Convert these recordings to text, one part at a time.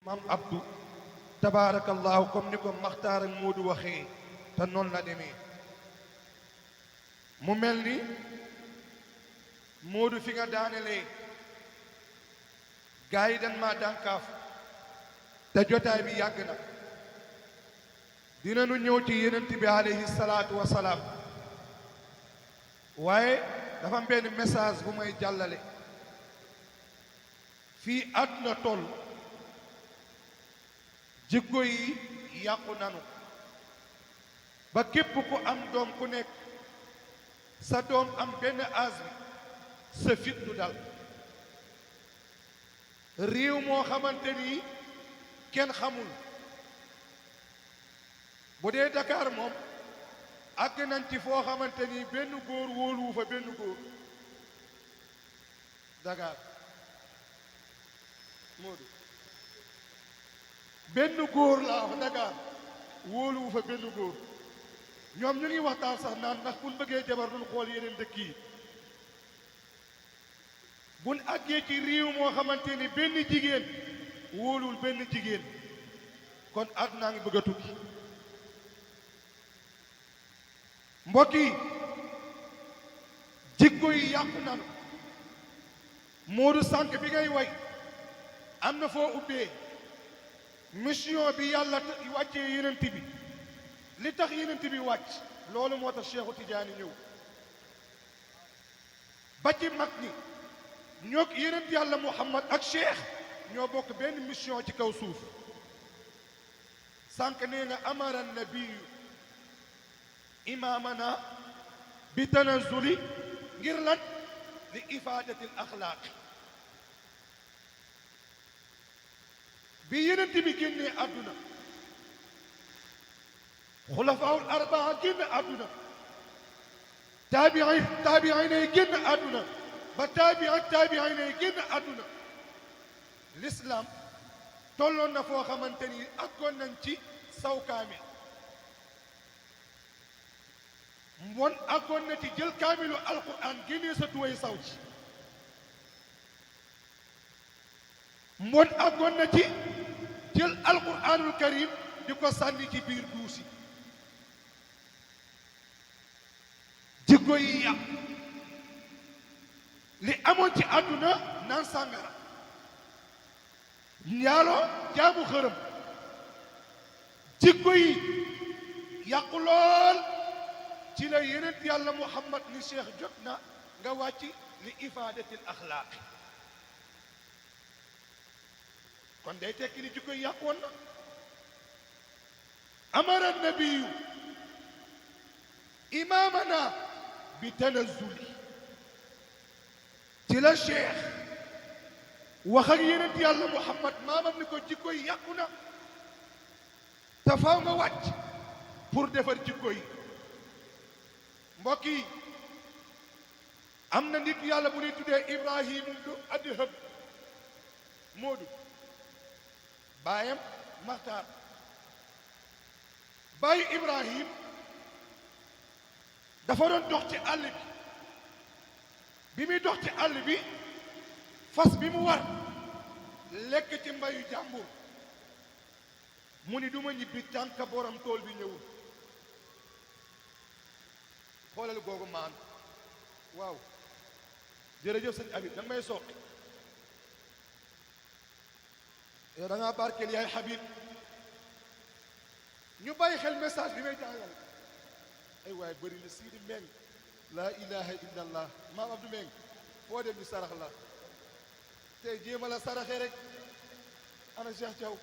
maam Abdou tabaarakallaahu comme ni ko Maxtaar ak Moodu waxee te noonu la demee mu mel ni Moodu fi nga daanelee gaa yi dañ maa dànkaaf te jotaay bi yàgg na dinañu ñëw ci yenent bi alayhi salaatu wasalaam waaye dafa am benn message bu may jàllale fii àdduna toll jikko yi yàqu nanu ba képp ku am doom ku nekk sa doom am benn âge bi sa fit du dal réew moo xamante ni kenn xamul bu dee Dakar moom àgg nañ ci foo xamante ni benn góor wóoluwu fa benn góor Dakar Modou benn góor laa wax Dakar wóoluwu fa benn góor ñoom ñu ngi waxtaan sax naan ndax buñ bëggee jabar duñ xool yeneen dëkk yi buñ àggee ci réew moo xamante ni benn jigéen wóoluwul benn jigéen kon àdduna ngi bëgg a tukki mbokk yi jikko yi yàqu nanu Moodu sànq bi ngay way am na foo ubbee mission bi yàlla wàccee yenent bi li tax yenent bi wàcc loolu moo tax Cheikhu Tidiane ñëw ba ci mag ñi ñoo yenent yàlla Muhammad ak Cheikh ñoo bokk benn mission ci kaw suuf sànq nee nga amara nabiyu imaamana bi tanazuli ngir lan li ifaadati l axlaaq bi yenent bi génnee àdduna xulafaawul arbaa génn àdduna taabiin yi génn àdduna ba taabiin yi génn àdduna l'islam tolloon na foo xamante ni àggoon nañ ci saw kaamil mbon àggoon na ci jël kaamilu alquran génnee sa tuway saw ci mbon àggoon na ci jël alquranul karim di ko sànni ci biir duusi jikko yi yàq li amoon ci àdduna naan sàngara njaaloo jaamu xërëm jikko yi yàqu lool ci la yenent yàlla Muhammad ni Cheikh jot na nga wàcc li ifaadatil axlaaq kon day tekki ni jikko yi yàqoon na amara nabiyu imaamana bi tanazuli ci la Cheikh wax ak yenent yàlla Muhammad maamam ni ko jikko yi yàqu na te faaw nga wàcc pour defar jikko yi mbokk yi am na nit yàlla bu ñuy tuddee Ibrahim du Adham Moodu baayam Maxtaar baayu Ibrahim dafa doon dox ci àll bi muy dox ci àll bi fas bi mu war lekk ci mbayu jàmbur mu ni duma ñibbi tànk borom tool bi ñëwul xoolal googu maan waaw jërëjëf sëñ Habib danga may soqi yow da ngaa barkeel yaay Habib ñu bàyyi xel message bi may jàngal ay waaye bëri na Sidi Mbeng laa ilaha illa allah maam Abdou Mbeng foo dem ñu sarax la tey jéema la saraxe rek ana Cheikh Thiaw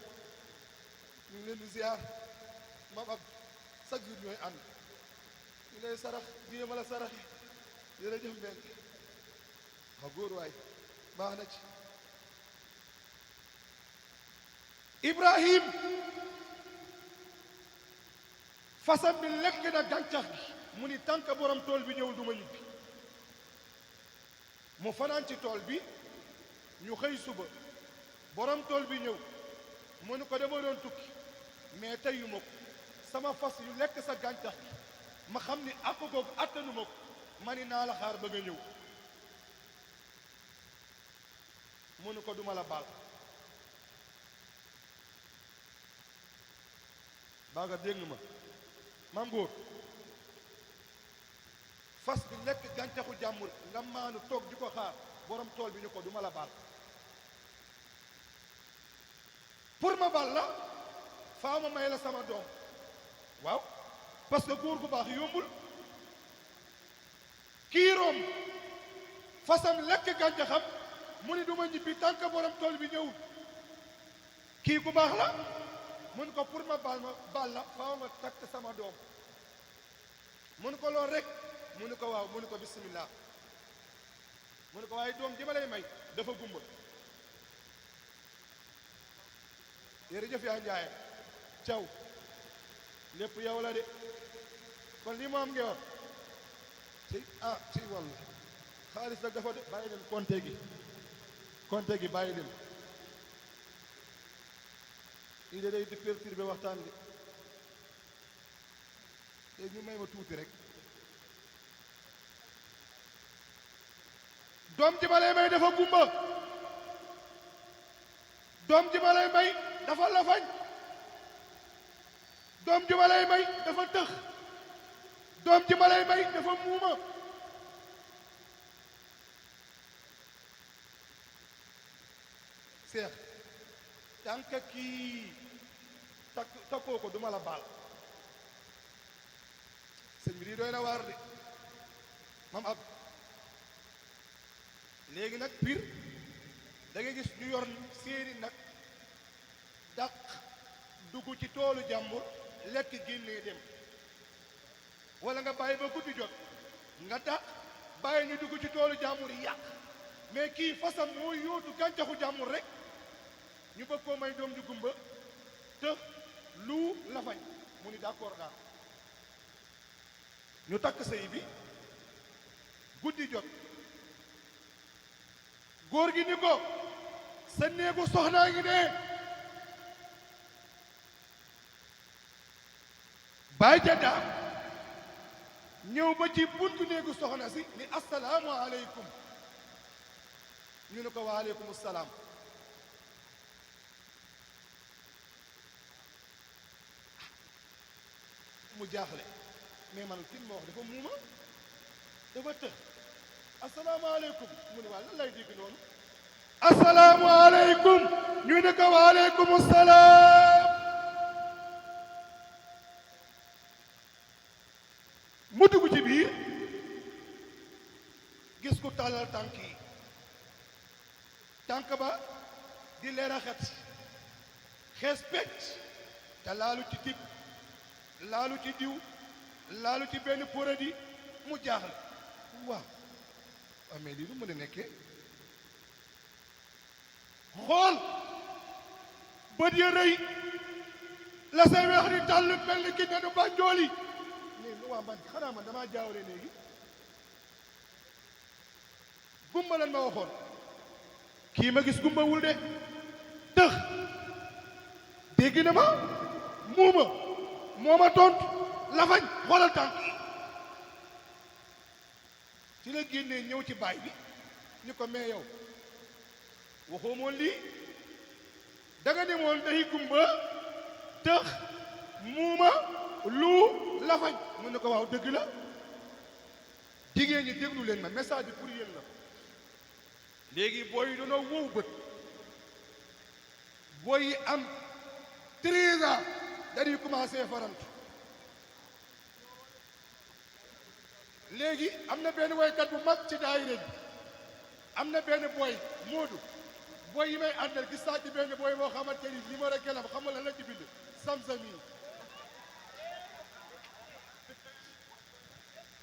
ñu ngi leen di ziar maam Abdou chaque jour ñooy ànd ñu lay sarax jéema la saraxe jërëjëf Mbeng xa góor waay baax na ci Ibrahim fasam bi lekk na gàncax gi mu ni tànk borom tool bi ñëwul du ma ñibbi mu fanaan ci tool bi ñu xëy suba borom tool bi ñëw mu ni ko dama doon tukki mais teyuma ko sama fas yu lekk sa gàncax gi ma xam ni àpp googu attanuma ko ma ni naa la xaar ba nga ñëw mu ni ko duma la baal baa nga dégg ma maam góor fas bi lekk gàncaxu jàmbur nga maanu toog di ko xaar borom tool bi ñu ko du ma la baal pour ma baal la faa ma may la sama doom waaw parce que góor gu baax yombul kii room fasam lekk gàncaxam mu ni du ma ñibbi tant que borom tool bi ñëwul kii ku baax la mun ko pour ma baal la faaw nga takk sama doom mun ko lool rek mu ni ko waaw mu ni ko bismillah mu ni ko waaye doom ji ma lay may dafa gumba jërëjëf yaa njaaye caw lépp yow la de kon lii moo am ngeewam ci wàll xaalis nag dafa de bàyyi leen konte gi bàyyi leen lii de day di perturbé waxtaan bi léegi ñu may ma tuuti rek doom ji ma lay may dafa gumba doom ji ma lay may dafa lafañ doom ji ma lay may dafa tëx doom ji ma lay may dafa muuma seex tànk kii takkoo ko duma la baal sëñ bi di doy na waar de mam ab léegi nag pir da ngay gis ñu yor seeni nag dàq dugg ci toolu jàmbur lekk génnee dem wala nga bàyyi ba guddi jot nga dàq bàyyi ñu dugg ci toolu jàmbur yi yàq mais kii fasam moo yóotu gàncaxu jàmbur rek ñu bëgg koo may doom ju gumba te lu lafañ mu ni d'accord naa ñu takk sëy bi guddi jot góor gi ni ko sa néegu soxnaa ngi ne bàyyi ca daa ñëw ba ci buntu néegu soxna si ni assalaamu aleykum ñu ne ko wa aleykum salaam mu jaaxle mais man kin ma wax dafa muuma dafa të assalaamu aleykum mu ne waa lan lay dégg noonu assalaamu aleykum ñu ne ko wa aleykum salaam mu dugg ci biir gis ku tàllal tànk yi tànk ba di leer a xees pecc te laalu ci tib laalu ci diw laalu ci benn produit mu jaaxle waaw mais lii lu mën a nekkee xool bët ya rëy la say weex di tàll mel ni ki nenu bànjooli mais lu waa man xanaa man damaa jaawale léegi gumba lan ma waxoon kii ma gis gumbawul de tëx dégg na ma muuma moo ma tontu lafañ xoolal tànk ci la génnee ñëw ci baay bi ni ko mais yow waxoo moon lii da nga demoon day gumba tëx muuma lu lafañ mu ne ko waaw dëgg la jigéen ñi déglu leen ma message bi pour yéen la léegi booy yi dañoo wow bët booy yi am 13 ans dañuy commencé farantu léegi am na benn woykat bu mag ci daayira bi am na benn booy Moodu booy yi may àndal gis saa ci benn booy boo xamante ni numéro kelam xam nga lan la ci bind Samsami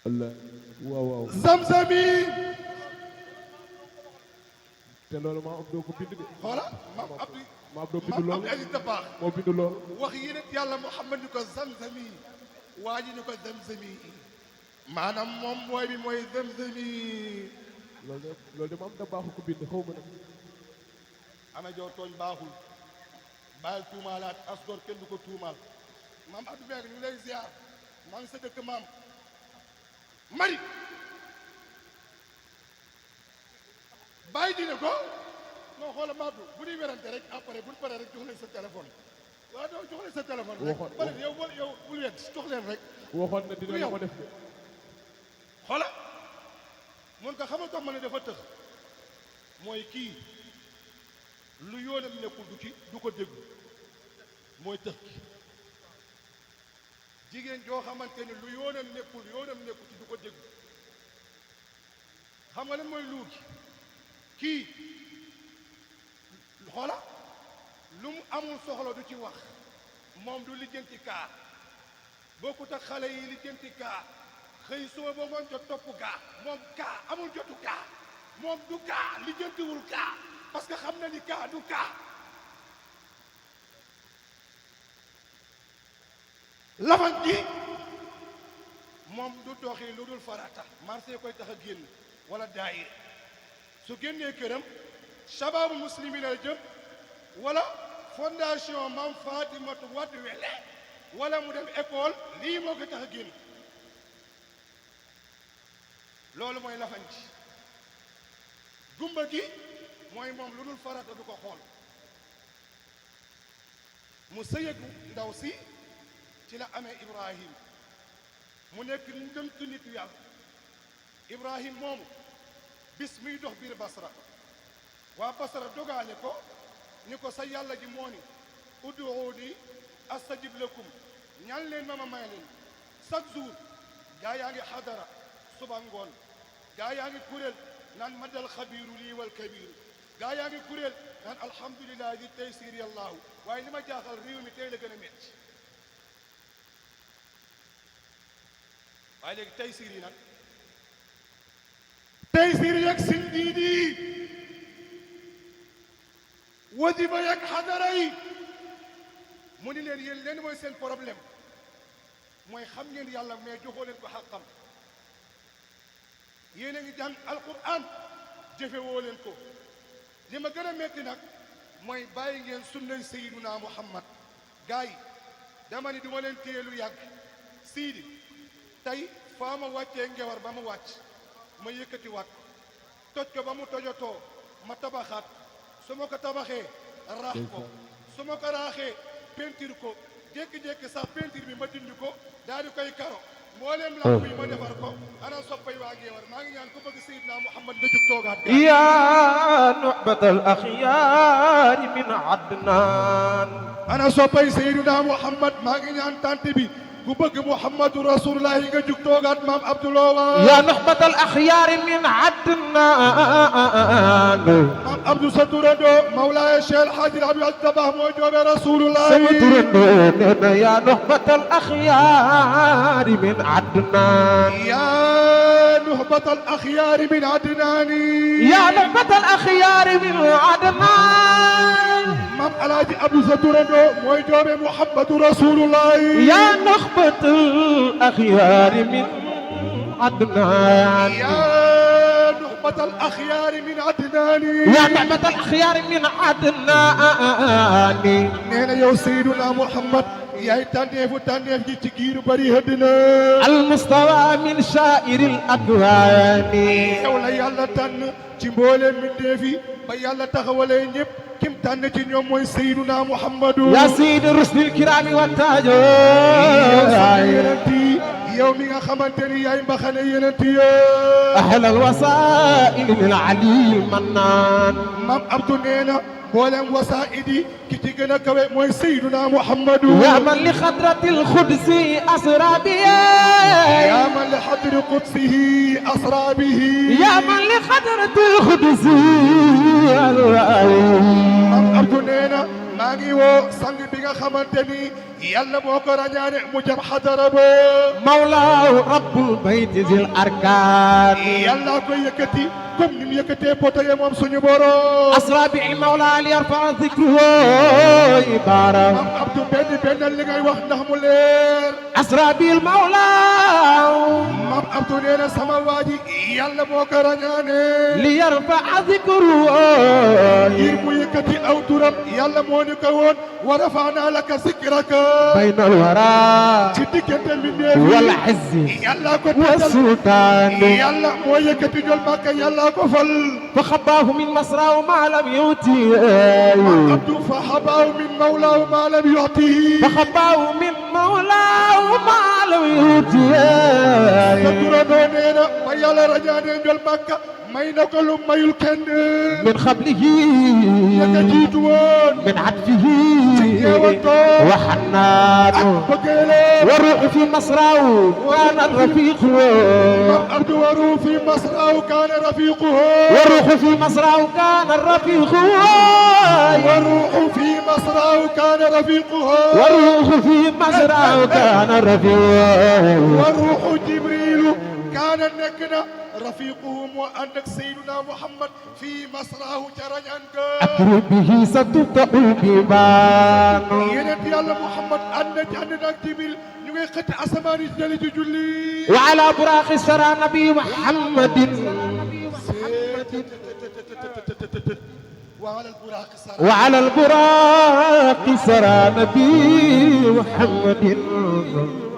Allah waaw waaw Samsami te loolu maa Abdou ko bind de xoola maam Abdou maa Abdou bind loolu maam Abdou baax moo bind loolu wax yi nit yàlla Muhammad ni ko Zamzami waa ji ni ko Zamzami maanaam moom booy bi mooy Zamzami loolu de maam da baaxu ko bind xaw ma nag ama jow tooñ baaxul bàyyil tuumaalaat asgor kenn du ko tuumaal maam Abdou Mbengue ñu lay ziar maa ngi sa dëkk maam mari bàyyi dina ko non xoola Mabdou bu ñuy werante rek après bu ñu paree rek jox leen sa téléphone waaw doo jox leen sa téléphone rek. waxoon ba leen yow bul wedd jox leen rek. waxoon na dina la ko def de. xoola mun ko xamal tax ma ne dafa tëx mooy kii lu yoonam nekkul du ko déglu mooy tëx ki jigéen joo xamante ne lu yoonam nekkul ci du ko déglu xam nga lan mooy luu gi kii xoola lu mu amul soxla du ci wax moom du lijjanti kaa bokkut ak xale yi lijjanti kaa xëy suba ba ngoon jot topp kaa moom kaa amul jotu kaa moom du kaa lijjantiwul kaa parce que xam na ni kaa du kaa lafan gi moom du doxi lu dul farata marché koy tax a génn wala daayira su génnee këram shababu muslimin la jëm wala fondation Mam Fatimatu Wade Wele wala mu dem école lii moo ko tax a génn loolu mooy lafan ji gumba gi mooy moom lu dul farata du ko xool mu sëyëgu ndaw si ci la amee Ibrahim mu nekk ndënk nitu yàlla Ibrahim moomu bis muy dox biir Basra waa Basra dogaale ko ni ko sa yàlla ji moo ni ud'uuni astajib lakum ñaan leen ma may leen chaque jour gaa yaa ngi xadara suba ngoon gaa yaa ngi kuréel naan madal xabiiru lii wal kabiiru gaa yaa ngi kuréel naan alhamdulilah di taysir yàllaahu waaye li ma jaaxal réew mi tey la gën a métti waaye léegi taysir yi nag taysir yeeg sindiidi wadifa yeeg xadara yi mu ni leen yéen leen mooy seen problème mooy xam ngeen yàlla mais joxoo leen ko xàqam yéen a ngi jàng alquran jëfe woo leen ko li ma gën a metti nag mooy bàyyi ngeen sunnay sayiduna muhammad gars yi dama ni du ma leen téye lu yàgg siidi tey faa ma wàccee ngewar ba mu wàcc ma yëkkati waat toj ko ba mu tojotoo ma tabaxaat su ma ko tabaxee raax ko su ma ko raaxee peinture ko jékki-jékki sax peinture bi ma dindi ko daal di koy karo mbooleem lamp yi ma defar ko ana soppay waa ngewar maa ngi ñaan ku bëgg sayidna muhammad nga jug toogaat يا نعبة الأخيار من عدنان ana soppay sayidna muhammad maa ngi ñaan tante bi ku bëgg muhammadu rasulullahi nga jug toogaat maam abdoulaye يا نعبة الأخيار من عدنان maam abdou sa turando mawlaaya cheikh alhaji abdou aziz dabakh mooy joobe rasulullahi سمترنون يا نعبة الأخيار من عدنان يا نهبة الأخيار من عدنان يا نعبة الأخيار من عدنان مام الحاج أبو ستورندو موي جوبي محمد رسول الله يا نخبة الأخيار من عدنان يا نهبة الأخيار من عدنان يا نعمة الأخيار من عدنان نينا يا سيدنا محمد يا تانيف جي تيغير بري هدنا المستوى من شائر الأكوان يولا يالا تان ci mboolem mi deefi ba yàlla taxawalee ñëpp kim tànn ci ñoom mooy Seydina Muhammadu يا سيد الرسل الكرام والتاج yow mi nga xamante ni yaay mbaxane yeneen yo أهل الوسائل للعلي المنان Mam Abdou nee na mboolem wasaa'idi ki ci gën a kawe mooy Seydina Muhammadu يا من لخضرة القدس أسرى به يا من لحضر قدسه أسرى به يا من لخضرة القدس Mam Abdou nee na maa ngi woo sang bi nga xamante ni yàlla moo ko ràññaane mu jëm xadara ba مولاه رب البيت ذي الأركان yàlla koy yëkkati comme ni mu yëkkatee poto ye moom suñu borom أسرى به المولى ليرفع ذكره عبارة Mam Abdou benn li ngay wax ndax mu leer أسرى به المولى maam Abdou nee na sama waa ji yàlla moo ko rañaane ليرفع ذكره ngir mu yëkkati aw turam yàlla moo ni ko woon wa rafaanaa laka zikraka بين الورى ci diggante mbindeef yi والعز yàlla ko tëddal والسلطان yàlla moo yëkkati jol Makka yàlla ko fal فخباه من مصرع ما لم يؤتي maam Abdou fa habaaw min mawlaahu maa lam yu'tihi فخباه من مولاه ما لم يؤتي sa turandoo nee na ba yàlla rañaane jol Makka may na ko lu mayul kenn من قبله yaka jiitu woon من عطفه yeewantoo وحنانه bëggeelee والروح في مصرعه كان الرفيق maam Abdou waru fi masraaw kaana rafiiquhu والروح في مصرعه كان الرفيق والروح في مسراه كان رفيقه والروح في مصرعه كان الرفيق وروح جبريل كان نكنا رفيقه وأنك سيدنا محمد في مسراه ترجعنك أكرم به ستفتح البيبان ينتي الله محمد أنك عندك جبريل نوي قد أسمان الجلج جلي وعلى براق سرى نبي محمد وعلى البراق سرى وعلى البراق سرى نبي محمد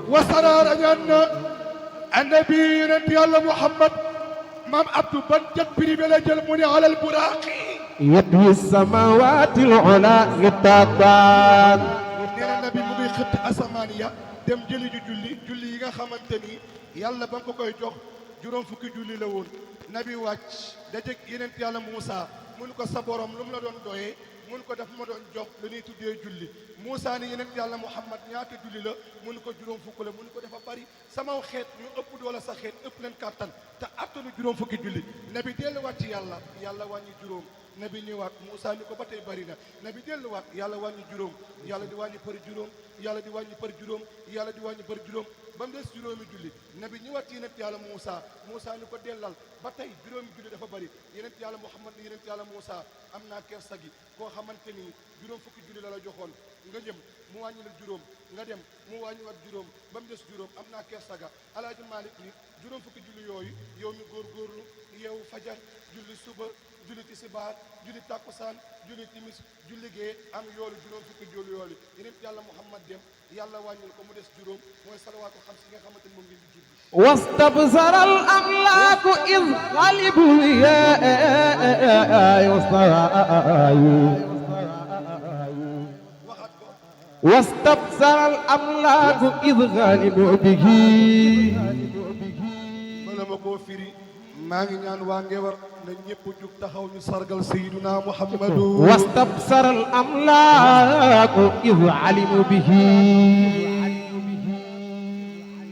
وسرى رجعنا النبي ينتي الله محمد مام عبد بنجت بري بلا جلموني على البراق يدوي السماوات العلا يتابان neena nabi mu ngi xëtt asamaan ya dem jëli ju julli yi nga xamante ni yàlla ba ko koy jox juróom fukki julli la woon nabi wàcc dajeg yeneen yàlla Moussa mun ko sa borom lu mu la doon doyee mun ko daf ma doon jox lu ñuy tuddee julli Moussa ni yeneen yàlla Muhammad ñaata julli la mun ko juróom fukk la mun ko dafa bari sama xeet ñu ëpp doole sa xeet ëpp leen kàttan te attanu juróom fukki julli nabi delluwaat ci yàlla wàññi juróom nabi ñëwaat Moussa ni ko ba tey bari na nabi delluwaat yàlla wàññi juróom yàlla di wàññi par juróom yàlla di wàññi par juróom yàlla di wàññi par juróom ba mu des juróomi julli nabi ñëwaat ci yeneen yàlla Moussa ni ko dellal ba tey juróomi julli dafa bari yeneen yàlla Muhammad ni yeneen yàlla Moussa am naa kersa gi koo xamante ni juróom fukki julli la la joxoon nga jëm mu wàññi la juróom nga dem mu wàññiwaat juróom ba mu des juróom am naa kersa ga Alaaji Malik ni juróom fukki julli yooyu yow mi góorgóorlu yeewu fajar julli suba julli tisbaar julli takkusaan julli timis julli gee am yoolu juróom fukki julli yoolu yeneen yàlla Muhammad dem yàlla wàññil ko mu des juróom mooy salawaatu xam si nga xamante ni moom ngeen di julli واستبصر الأملاك إذ غلبوا يا واستبصر الأملاك إذ غلبوا به bala ma koo firi maa ngi ñaan waa Ngewar na ñëpp jug taxaw ñu sargal Seydina Muhammadu واستبصر الأملاك إذ علموا به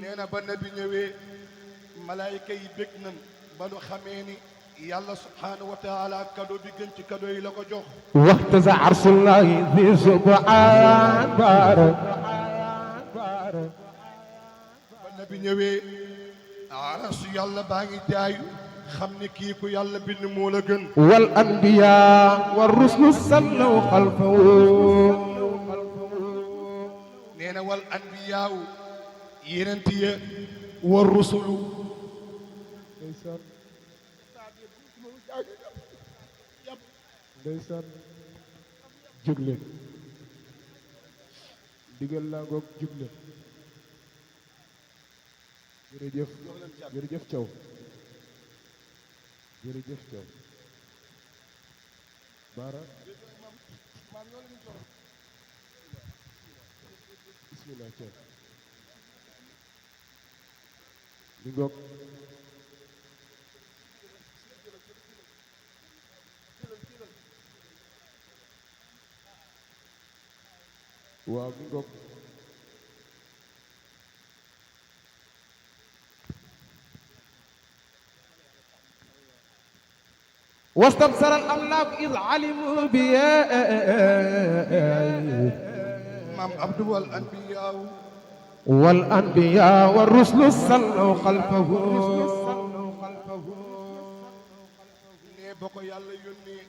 nee na ba nabi ñëwee malaayika yi bég nan ba nu xamee ni yàlla subhaanahu wa taala kado bi gën ci kado yi la ko jox واختزى عرش الله ذي سبحان بارك ba nabi ñëwee arasu yàlla baa ngi jaayu xam ni kii ku yàlla bind moo la gën والأنبياء والرسل صلوا خلفه nee na wal anbiyaaw yenent ya war rusulu ndeysaan ndeysaan jóg leen digal laa ngoog jóg leen jërëjëf jërëjëf Thiaw jërëjëf Thiaw Baara bismillah Thiaw mi ngoog waaw mi ngoog واستبصر الأملاك إذ علموا به maam Abdou wal anbiyaaw والأنبياء والرسل صلوا خلفه ne ba ko yàlla yónnee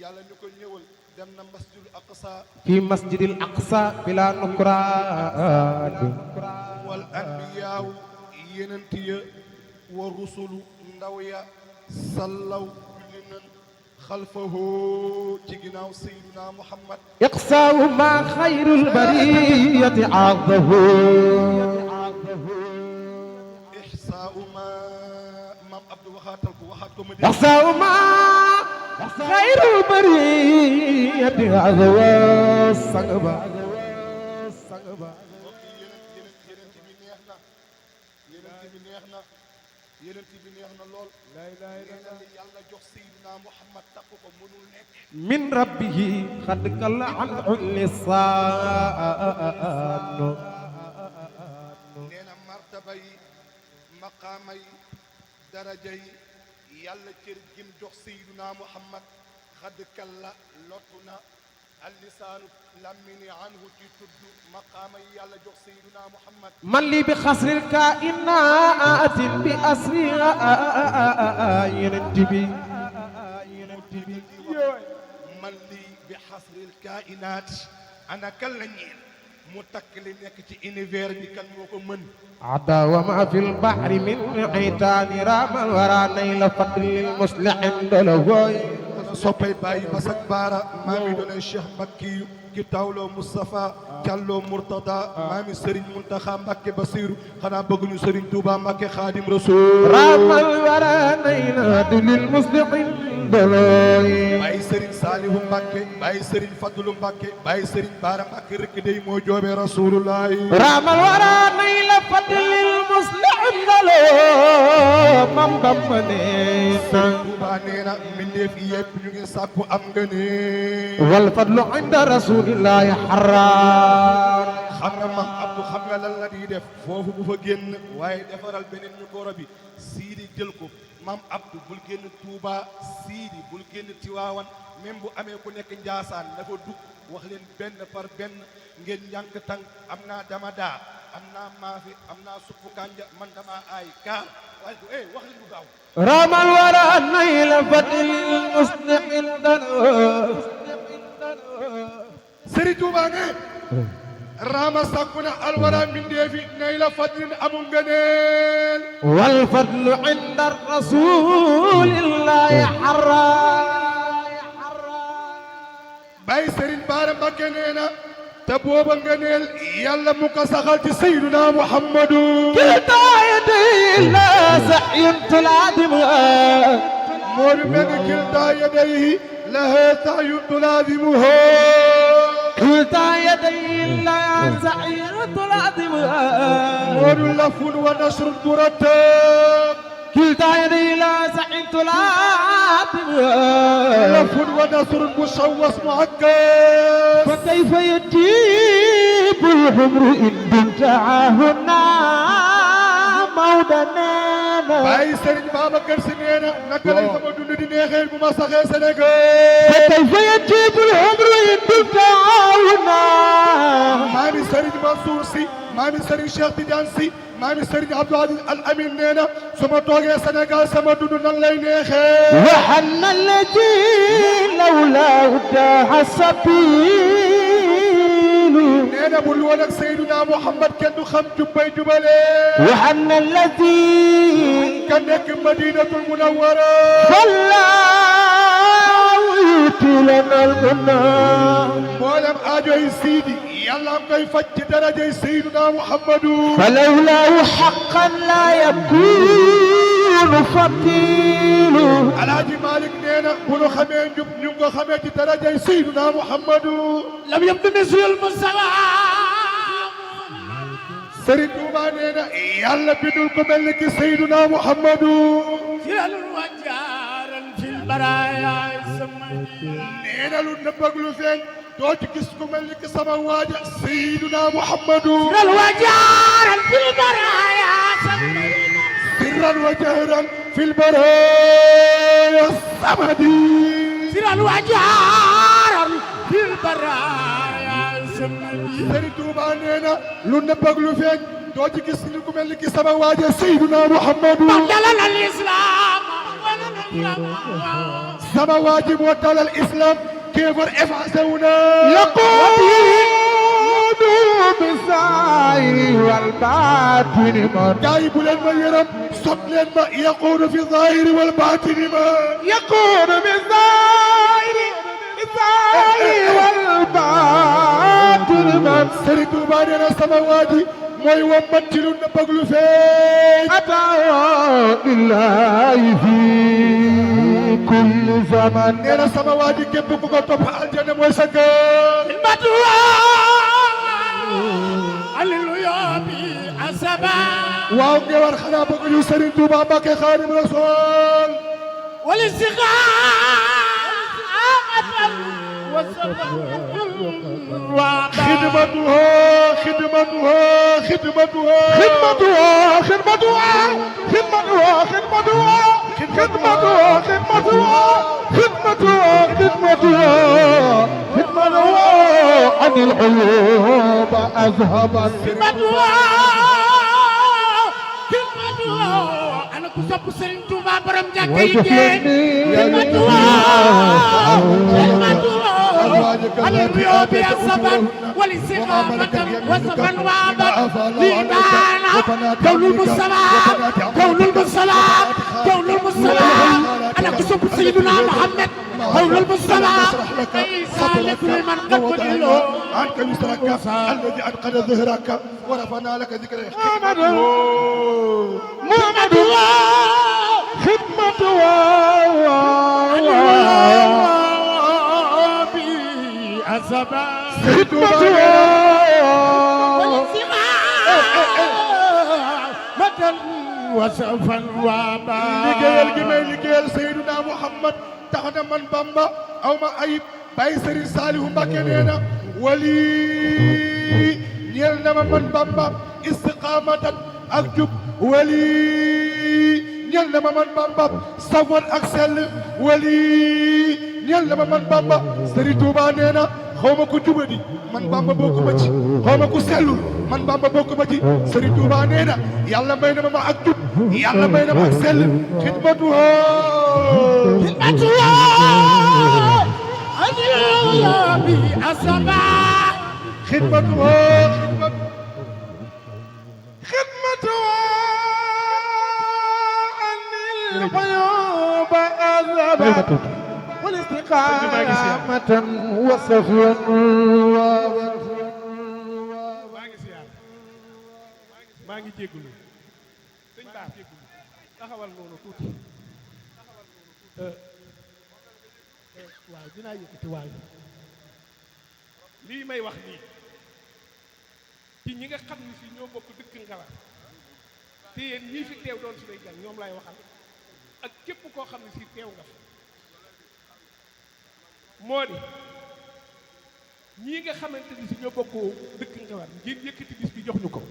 yàlla ni ko ñëwal dem na masjidul aqsa في مسجد الأقصى بلا نكران wal anbiyaaw yenent ya wa rusulu ndaw ya sallaw julli nan xalfahu ci ginnaaw sayyiduna Muhammad يقسى ما خير البرية عرضه ixsaau ma maam Abdou waxaatal ko waxaat ko ma dégg يقسى ما خير البرية عرضه الصقبة yenent bi neex na yenent bi neex na lool yàlla jox sayyiduna Muhammad takk ko mënul nekk من ربه قد قل عنه اللسان nee na martaba yi maqaama yi daraja yi yàlla cër gim jox sayyiduna Muhammad xad kalla lottu na allisaanu lammini anhu ci tudd maqaama yi yàlla jox sayyiduna Muhammad من لي بخسر الكائنات بأسرها ينتبي man lii bi xasril kainaat ana kan la ñeel mu takk li nekk ci univers bi kan moo ko mën عدا وما في البحر من عيتان رام الورى نيل فضل المصلح دلوي soppay bàyyi basak baara maami doonay Cheikh Mbakkiyu ki tawloo Moustapha Càlloo Murtada maami Serigne Muntaxa Mbàkke Basiru xanaa bëgguñu Serigne Touba Mbàkke Xaadim Rasul رام الورى نيل فضل المصلح دلوي bàyyi Serigne Saalihu Mbàkke bàyyi Serigne Fadlu Mbàkke bàyyi Serigne Baara Mbàkke rek day moo joobee Rasulullahi رام الورى نيل فضل المصلح دلوي من بمنينا Touba nee na mbindeef yépp ñu ngi sàkku am nga ne والفضل عند رسول الله حرام xam nga maam Abdou xam nga lan la di def foofu bu fa génn waaye defaral beneen micro bi Sidi jël ko maam Abdou bul génn Touba Sidi bul génn Tiwaawan même bu amee ku nekk Njaasaan dafa dugg wax leen benn par benn ngeen ñànk tànk am naa dama daa am naa maafi am naa suppu kanja man dama aay kaar waaye du wax leen bu gaaw رام الورى نيل فضل المصلح دلوي Sëriñ Touba ne raama sàkku na alwara mbindeefi nay la fadlin amul ngëneel والفضل عند الرسول الله حرام Baay Sëriñ Baara Mbakke nee na te booba ngëneel yàlla mu ko saxal ci Seydina Muhammadu كلتا يدي لا سعي تلازمها moo di mel ni kiltaa yadayhi lahaa sacyun tulaasimuhu كلتا يدي لا سعي تلازمها moo di lafun wa nasrun murattab كلتا يدي لا سعي تلازمها lafun wa nasrun musawwas muakkad فكيف يجيب الحمر إن دمت عاهنا مودنا Baay Sëriñ Babacar Si nee na naka lay sama dund di neexee bu ma saxee Sénégal فكيف يجيب الحمر إن دمت عاهنا maami Sëriñ Mansour Si maami Sëriñ Cheikh Tidiane Si maami Sëriñ Abdou Aziz Al Amin nee na su ma toogee Sénégal sama dund nan lay neexee وحن الذي لولاه داح السبيل nee na bul woon ak Seydina Muhammad kenn du xam jubbay jubale وحن الذي ka nekk Madinatul Munawwara فالله يؤتي لنا المنى mboolem aajo yi Sidi yàlla am koy faj ci darajay Seydina Muhammadu فلولاه حقا لا يكون فقير Alaaji Malik nee na bu nu xamee njub ñu ngi ko xamee ci darajay Seydina Muhammadu لم يبدو مثل المستوى Sëriñ Tuuba nee na yàlla bindul ko mel ni ki Seydina Muhammadu جل وجارا في البرايا nee na lu nëbb ak lu feeñ doo ci gis ku mel ni ki sama waaja Seydina Muhammadu جل وجارا في البرايا sirran wa jahran fil baraaya samadi جل وجارا في البرايا Sëriñ Tuuba nee na lu nëbb ak lu feeñ doo ci gis ku mel ni ki sama waaja Seydina Muhammadu دلنا الإسلام sama waaji moo dalal islam kéefar effacé wu na يقول بالظاهر والباطن من جايب leen ma yërëm sot leen ma يقول في الظاهر والباطن من يكون بالظاهر والباطن من Sëriñ Tuuba nee na sama waa ji mooy wambat ci lu nëbb ak lu feeñ أتى بالله في كل زمن nee na sama waa ji képp ku ko topp aljana mooy sa kër waaw nge war xanaa bëgg ñu Sëriñ Tuuba Mbàkke Xaadimu Rasuul خدمته خدمته خدمته خدمته خدمته خدمته خدمته خدمته خدمته خدمته خدمته خدمته عن العيوب أذهبت ana ku sopp Serigne Touba borom jàkka yi وجفني الرياض الصبر والاستقامة وصفا وعبا لإيمانا كون المسلم كون المسلم كون المسلم أنا كسب سيدنا محمد كون المسلم عيسى لكل من قد بدله عنك يسرك الذي أنقذ ظهرك ورفعنا لك ذكرك محمد خدمته خدمته وسوفا وابا liggéeyal gi may liggéeyal Seydina Muhammad tax na man Bamba aw ma ayib Baye Serigne Saliou Mbacké nee na wali ñeel na ma man Bamba istiqamatan ak jub wali ñeel na ma man Bamba safwan ak sell wali ñeel na ma man Bamba Serigne Touba nee na xaw ma ko jubadi man Bamba bokku ma ci xaw ma ko sellul man Bamba bokku ma ci Serigne Touba nee na yàlla may na ma ak jub yàlla may na ma ak sell xidmatu خدمته خدمته عن العيوب أذهبت والاستقامة وصفوا maa ngi jégalu sëñ Ba taxawal noonu tuuti waaw dinaa yëkkati waay lii may wax nii ci ñi nga xam ni si ñoo bokk dëkk Ngawar te yéen ñii fi teew doon suñuy gan ñoom lay waxal ak képp koo xam ne si teew nga fa moo di ñii nga xamante ni si ñoo bokk dëkk Ngawar ngeen yëkkati bis bi jox ñu ko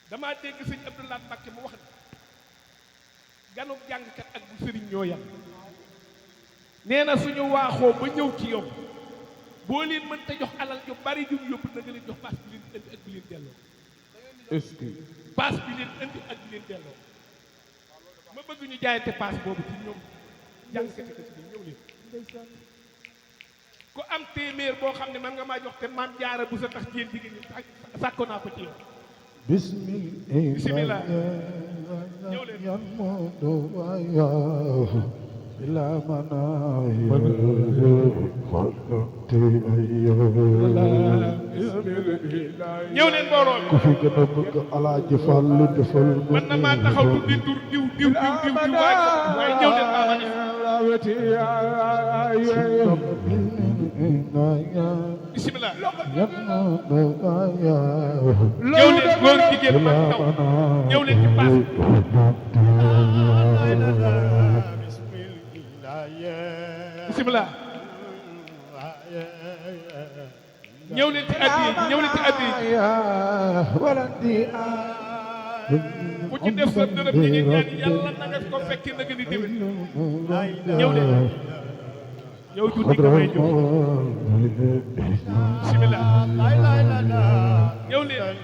damaa dégg sëñ Abdoulaye Mbacke mu wax ne ganub jàngkat ak bu sëriñ ñoo yam nee na suñu waaxoo ba ñëw ci yow boo leen mënta jox alal ju bari jum yóbbu na nga leen jox paas bi leen indi ak bi leen delloo est-ce que paas bi leen indi ak bi leen delloo ma bëgg ñu jaayante paas boobu ci ñoom jàngkati ko ci ñëw leen ku am téeméer boo xam ne man nga maa jox te maam jaara bu sa tax jéen jigéen ñi sàkko naa ko ci yow bismillah ñëw leen بلا مناهي ñëw leen mbooloo ku fi gën a bëgg Alaaji Fallu defal man na maa taxaw tuddi tur diw waaye ñëw leen maa ma ne bismillah ñëw leen góor jigéen mag taw ñëw leen ci paas bismillah ñëw leen ci addi ñëw leen ci addi ku ci def sa dërëm ñi ngi ñaan yàlla na nga ko fekki na nga di déwén ñëw leen yow tuuti nga may jóg bismillah ñëw leen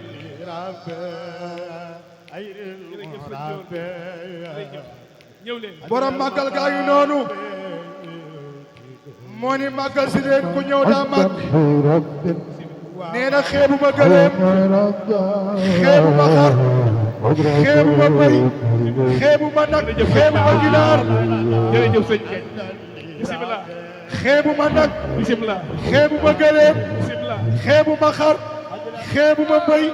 ñëw leen borom màggal gaa ngi noonu moo ni màggal si leen ku ñëw daa màgg nee na xeebu ma gëléem xeebu ma xar xeebu ma bëy xeebu ma nag xeebu ma ginaar jërëjëf sëñ Keñ bisimilah xeebu ma nag bisimilah xeebu ma gëléem bisimilah xeebu ma xar xeebu ma bëy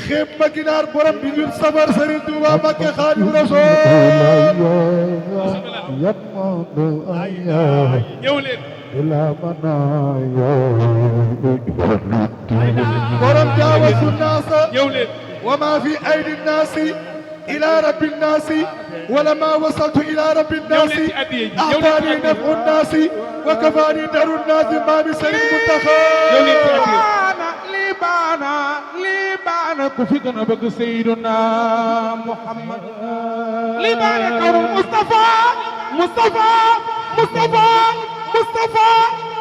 xeebu ma ginaar borom bi ñun safar Sëriñ Tuuba Mbàkke Xaadimu Rasuul ñëw leen borom jaawasu naasa ñëw leen wa maa fi aydi naasi ila rabbi naasi wala maa wasaltu ila rabbi naasi ahtaani nafu naasi wa kafaani daru naasi maa bi Sëriñ Muntaxa lii baana ku fi gën a bëgg Seydina Muhammad lii baana kaw Mustafa Mustafa Mustafa Mustafa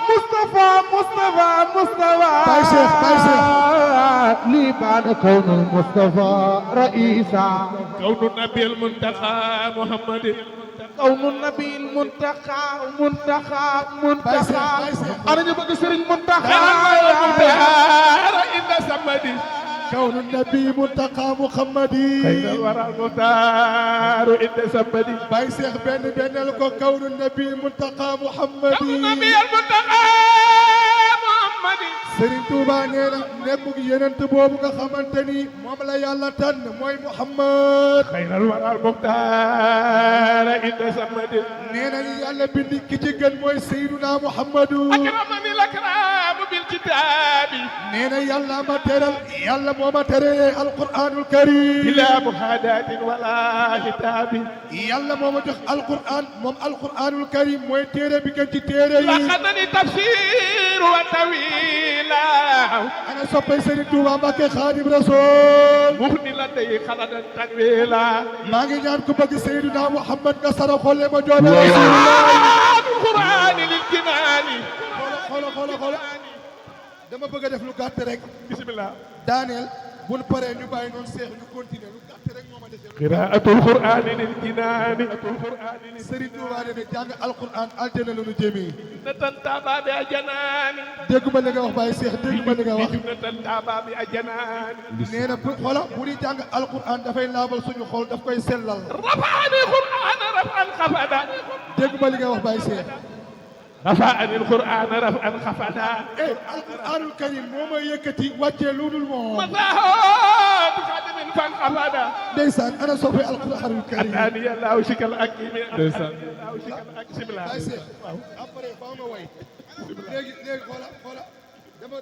Mustafa Mustafa Mustafa Baay Cheikh lii baana kaw Mustafa Raisa كون النبي المنتقى محمد كون النبي المنتقى أنا جبت سرين منتقى إن سمدي كون النبي منتقى محمدي خير الورى المختار إن سمدي Baay Cheikh benn ko كون النبي منتقى محمدي كون النبي المنتقى محمد Sëriñ Tuuba nee na nekkug yenent boobu nga xamante ni moom la yàlla tànn mooy Muhammad خير الورى المختار إن سمدي nee na li yàlla bind ki ci gën mooy Seydina Muhammadu أكرمني الأكرام بالكتاب nee na yàlla ma teral yàlla moo ma teree alquranul karim بلا محاداة ولا كتاب yàlla moo ma jox alquran moom alquranul karim mooy téere bi gën ci téere yi لقدني تفسير وتويلا ana soppay Sëriñ Tuuba Mbàkke Xaadim Rasuul مغني لدي خلدا تنويلا maa ngi ñaan ku bëgg Seydina Muhammad nga sara xolle ma joobe Rasulullah القرآن للجنان xoola dama bëgg a def lu gàtt rek بسم الله daaneel bul paree ñu bàyyi noonu seex ñu continuer lu gàtt rek moo ma dese قراءة القرآن للجنان القرآن Sëriñ Tuuba ne jàng alquran aljana la ñu jëmee نتنتابا بأجنان dégg ma li nga wax Baye Cheikh dégg ma li nga wax نتنتابا بأجنان nee na xola bu di jàng alquran dafay laabal suñu xol daf koy sellal رفعني القرآن رفعا خفدا dégg ma li nga wax Baye Cheikh رفعني القرآن رفعا خفدا alquranul karim moo may yëkkati wàccee lu dul moom مزاهو بخادم فانخفدا ndeysaan ana soppe alquranul karim أتاني الله شكل أكيم الله شكل أكيم الله Baye Cheikh après faa nga way léegi xoola dama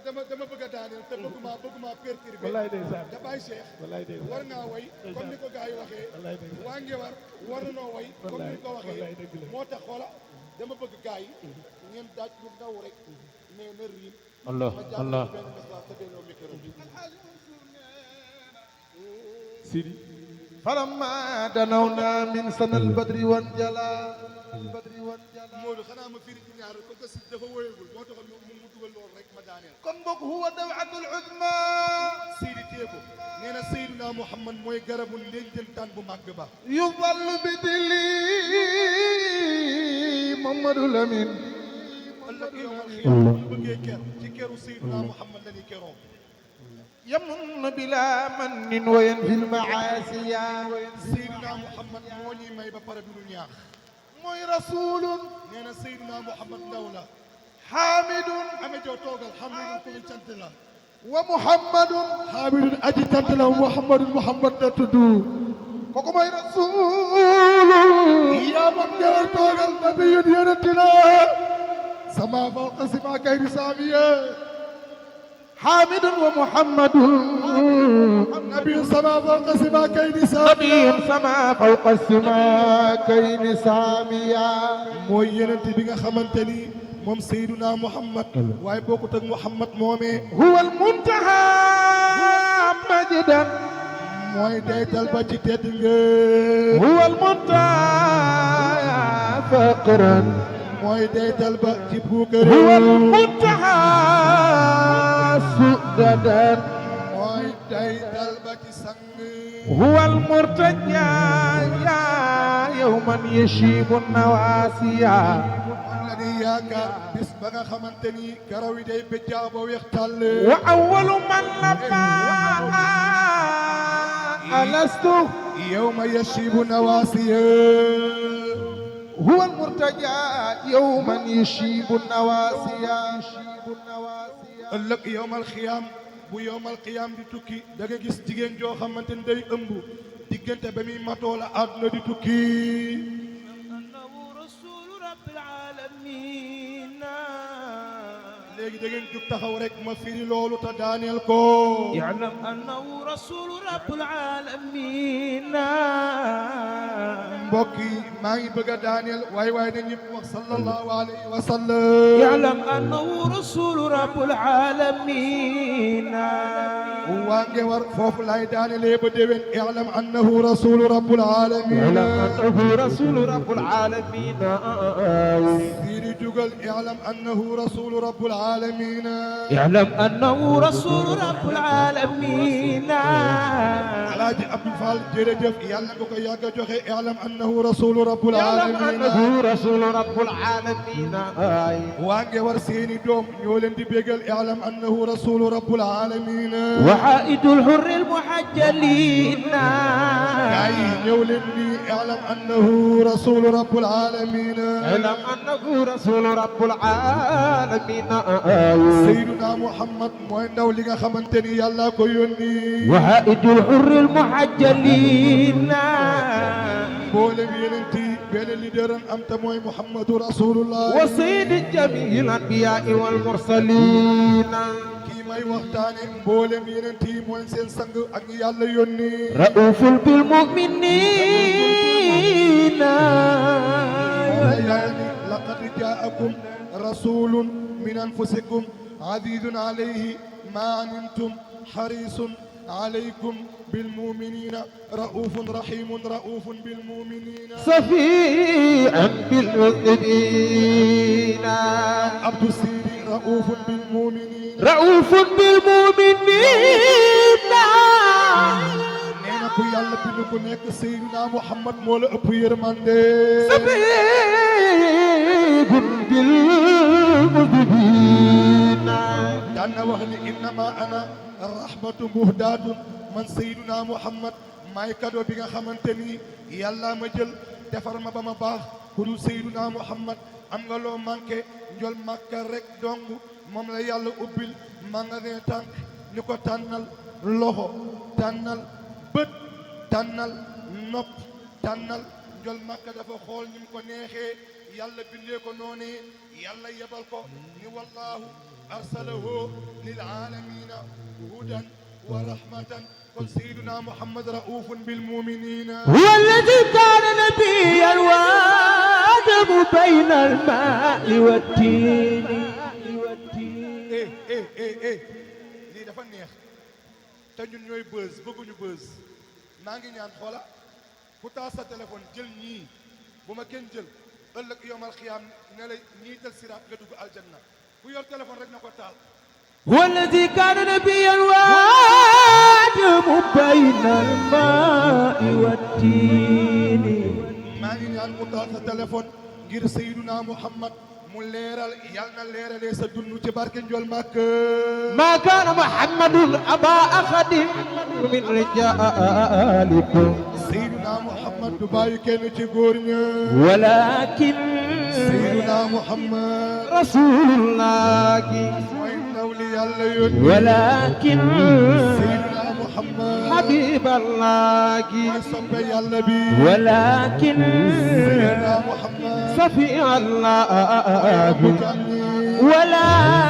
bëgg a daaneel te bëgguma perturbé wallaay ndeysaan da Baye Cheikh wallaay ndeysaan war ngaa way comme ni ko gars yi waxee wallaay ndeysaan waa Ngewar war nanoo way comme ni ko wallaay waxee dëgg la moo tax xoola dama bëgg gars yi ngeen daaj lu ndaw rek mais na riim Allah ma jàpp Allah benn message te delloo micro bi Sidi فلما دنونا من سنة البدر وانجلى Modou xanaa ma firi ci ñaar ko si dafa woyagul moo taxoon mu dugal loolu rek ma daaneel كم بك هو دوعة العظمى Sidi téeko nee na Seydina Muhammad mooy garabu ndénjantaan bu màgg ba يظل بدلي محمد الأمين ëllëg yowmal xiyaam bu bëggee ker ci keru Seydina Muhammad la ñuy keroo يمن بلا من وينفي المعاصي Seydina Muhammad moo ñuy may ba pare du ñu ñaax موي رسول nee na Seydina Muhammad ndaw la حامد ame joo toogal xamidun ku ñu cant la ومحمد xamidun aji cant la Muhammadun Muhammad la tudd كوكو موي رسول yaa moom ngewar toogal nabiyun yonent la sama fawqa sima kayri saamiye حامد ومحمد نبي سما فوق سما كيد سامية نبي سما فوق السماء كين ساميا mooy yenent bi nga xamante ni moom Seydina Muhammad waaye bokkut ak Muhammad moomee هو المنتهى مجدا mooy deytal ba ci tedd nga هو المنتهى فقرا mooy deytal ba ci puukare هو المنتهى سؤددا mooy deytal ba ci sang هو المرتجى يا يوما يشيب النواسيا moom la ñuy yaakaar bis ba nga xamante ni karaw yi day béjjaaw ba weex tàll وأول من لبى ألست yawma yashibu nawaasiya هو المرتجى يوما يشيب النواسيا ëllëg yawmal xiyaam bu yawmal xiyaam di tukki da nga gis jigéen joo xamante ni day ëmb diggante ba muy matoo la àdduna di tukki léegi da ngeen jug taxaw rek ma firi loolu te daaneel ko يعلم أنه رسول رب العالمين mbokk yi maa ngi bëgg a daaneel waaye na ñëpp wax sallallahu alayhi wa sallam يعلم أنه رسول رب العالمين waa nge war foofu laay daanelee ba déwén i'lam annahu rasulu rabbul alamin أنه رسول رب العالمين siiri jugal i'lam annahu rasulu rabbul alamin يعلم أنه رسول رب العالمين alaaji Abdou Fall jërëjëf yàlla nga ko yàgg a joxe i'lam annahu rasulu rabbul يعلم alamin أنه رسول رب العالمين waa nge war seeni doom ñoo leen di bégal i'lam annahu rasulu rabbul alamin وحائد الحر المحجلين gaay yi ñëw leen ni i'lam annahu rasulu rabbul alamin علم أنه رسول رب العالمين Seydina Muhammad mooy ndaw li nga xamante ni yàlla ko yónni وحائد الحر المحجلين mboolem yeneen ti benn leader am te mooy Muhammadu Rasulullah وسيد جميع الأنبياء والمرسلين kii may waxtaane mboolem yeneen ti mooy seen sang ak ñi yàlla yónni رؤوف بالمؤمنين yaani laqad jaakum rasulun min anfusikum azizun alayhi ma antum harisun alaykum بالمؤمنين رؤوف رحيم رؤوف بالمؤمنين صفيعا بالمذنبين عبد السيري رؤوف بالمؤمنين رؤوف بالمؤمنين nee na ku yàlla bind ku nekk Seydina Muhammad moo la ëpp yërmande صفيع بالمذنبين daan na wax ni innama ana rahmatu muhdaatun man Seydina Muhammad maay cadeau bi nga xamante ni yàlla ma jël defar ma ba ma baax ku dul Seydina Muhammad am nga loo manqué njol Makka rek dong moom la yàlla ubbil magasin tànk ni ko tànnal loxo tànnal bët tànnal nopp tànnal njol Makka dafa xool ni mu ko neexee yàlla bindee ko noonee yàlla yebal ko ni wallahu arsalahu lil alamina hudan wa rahmatan kon Seydina Muhammad raufun bil muminina هو الذي كان نبيا وآدم بين الماء والتين lii dafa neex te ñun ñooy buzz bëgguñu buzz maa ngi ñaan xoola ku taal sa téléphone jël ñii bu ma kenn jël ëllëg yowmal xiyaam ne la ñii jël siraat nga dugg aljanna ku yor téléphone rek na ko taal هو الذي كان نبيا وآدم بين الماء والتين maa ngi ñaan ku taal sa téléphone ngir Seydina Muhammad mu leeral yal na leeralee sa dund ci barke Njool Màkk ما كان محمد أبا أحد من رجالكم Seydina Muhammad du bàyyi kenn ci góor ña ولكن Seydina Muhammad رسول الله mooy ndaw li yàlla yónni ولكن Seydina Muhammad حبيب الله mooy soppe yàlla bi ولكن Seydina Muhammad صفي الله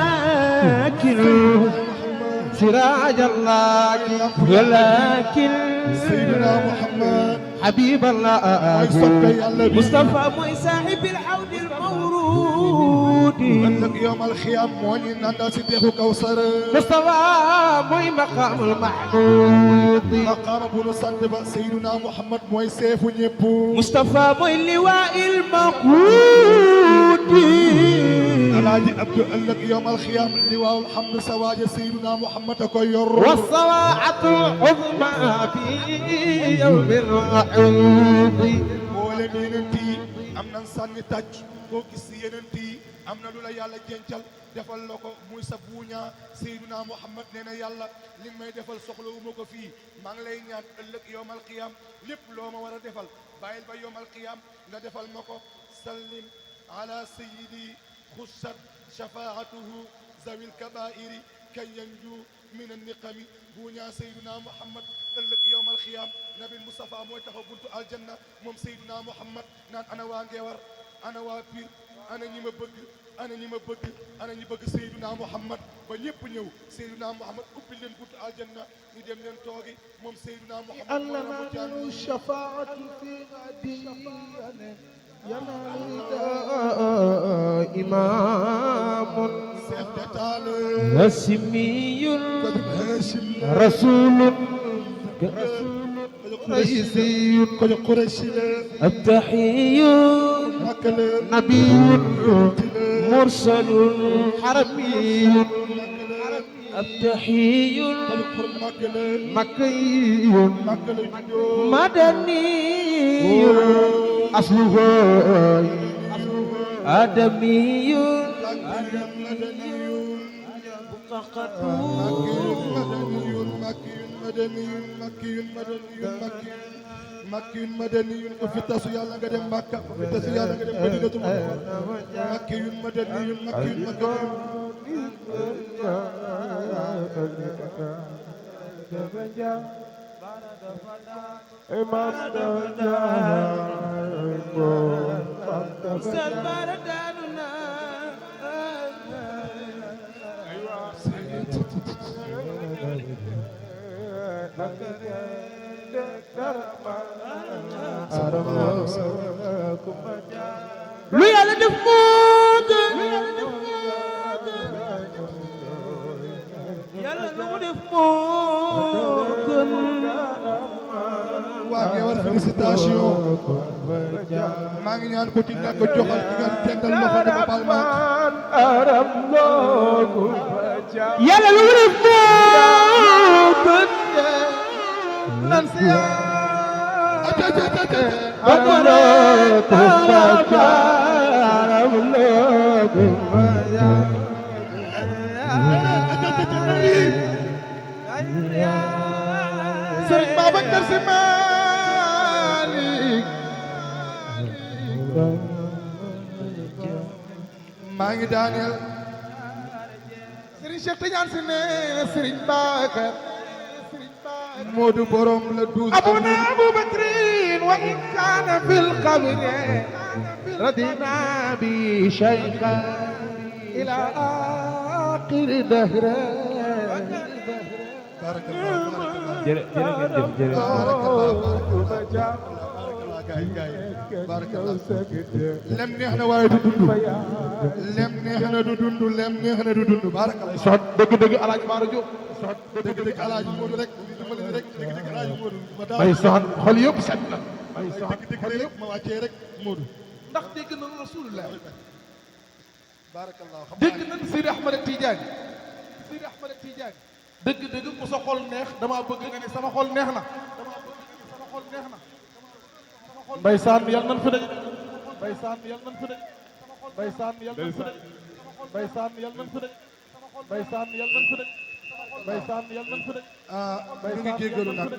ولكن سراج الله ولكن Seydina Muhammad حبيب الله mooy soppe yàlla bi مصطفى موي صاحب الحوض المورود ëllëg yawmal xiyaam moo ñu nandal si dexu Kawsar مصطفى موي مقام المحمود maqaama bu nu sant ba Seydina Muhammad mooy seefu ñëpp مصطفى موي اللواء المقود Alaaji Abdu ëllëg yawmal xiyaam liwaawul hamd sa waaja Seydina Muhammad a koy yor والصواعق العظمى في يوم الوعيد boole yeneen yi am na naan sànni tàcc koo gis si yeneen yi am na lu la yàlla jencal defal la ko muy sa buuñaa Seydina Muhammad nee na yàlla li nga may defal soxlawu ma ko fii maa ngi lay ñaan ëllëg yowmal qiyam lépp loo ma war a defal bàyyil ba yowmal qiyam nga defal ma ko sallim ala sayyidi xussat shafaatuhu zawil kabairi kay yanju min anniqami buuñaa Seydina Muhammad ëllëg yowmal qiyam nabil Mustafa mooy taxaw buntu aljanna moom Seydina Muhammad naan ana waa Ngeewar ana waa Pire ana ñi ma bëgg ana ñi ma bëgg ana ñi bëgg Seydina Muhammad ba ñëpp ñëw Seydina Muhammad ubbi leen buntu aljanna ñu dem leen toogi moom Seydina Muhammad علمنا الشفاعة في غد إمام هاشمي رسول رئيسي التحي نبي مرسل حرمي التحي مكي مدني أصله آدمي مكي مدني وفي تسويا لنا قدم مكة وفي تسويا لنا قدم مدينة مكي مدني مكي مدني lu Yàlla def moo gën Yàlla lu mu def moo gën waa Ngeewar félicitation maa ngi ñaan ko ci nekk joxal ci ngeen tendal loxo dafa bal ma Yàlla lu mu def moo gën nan si Sëriñ Babacar Si Maalik maa ngi daaneel Sëriñ Cheikh Tidiane Si ne Sëriñ Babacar Moodu borom la douze أبونا أبو بكر وإن كان في القبر ردنا به شيخا إلى آخر دهر بارك الله بارك الله lem neex na waaye du dund lem neex na du dund lem neex na du dund baarak Allah soot dëgg-dëgg Alaaji Baara Jóob soot dëgg-dëgg Alaaji Moodu rek dimbali rek dëgg-dëgg Alaaji Moodu ma daal may soot xol yëpp set na may soot dëgg-dëgg rek ma wàccee rek Moodu ndax dégg na Rasulullah barakallah xam dégg nañ Seydi Ahmad Tidiane Seydi Ahmad Tidiane dëgg-dëgg ku sa xol neex dama bëgg nga ne sama xol neex na dama bëgg nga ne sama xol neex na Mbaysaan yal nañ fi daje Mbaysaan yal nañ fi daje Mbaysaan yal nañ fi daje Mbaysaan yal nañ fi daje Mbaysaan yal nañ fi daje Mbaysaan yal nañ fi daje ñu ngi jéggalu nag